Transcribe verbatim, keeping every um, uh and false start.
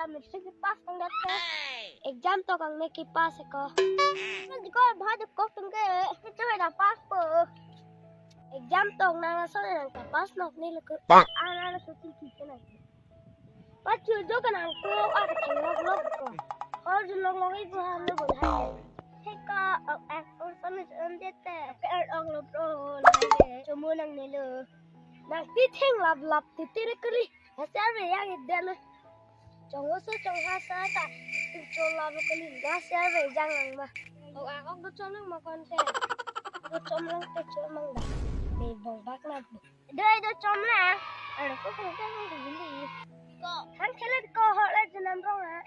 Matric pass kang dat ke. Exam tok ang ne kepass ko. Nang di ko bha de kok tum ke. Itu ada pass po. Exam tok nang ason nang kepass nok ni lo ko. Pak. Ana lo suti kita na. Pachu jo ka nang ko a ka theng lok lok ko. Hor ju long long ibu ham lo bol hai. He ka ok ak or sa me chon de te. Pe ar ok lo pro lo hai de. Chomu nang ne lo. Nang ti theng lap lap ti ti re kali. Ngasar ve yang ide lo. Chong oso chong ha sa ta. Ti chon lap lo kali. Ngasar ve jang lang ma. Ok ak ok do chon lang ma kon te. Do chon lang te chon mang da. Be bong bak na. Doi do chom na. Aro ko ko ko ko bili. Ko. Han khele ko ho la janam rong ha.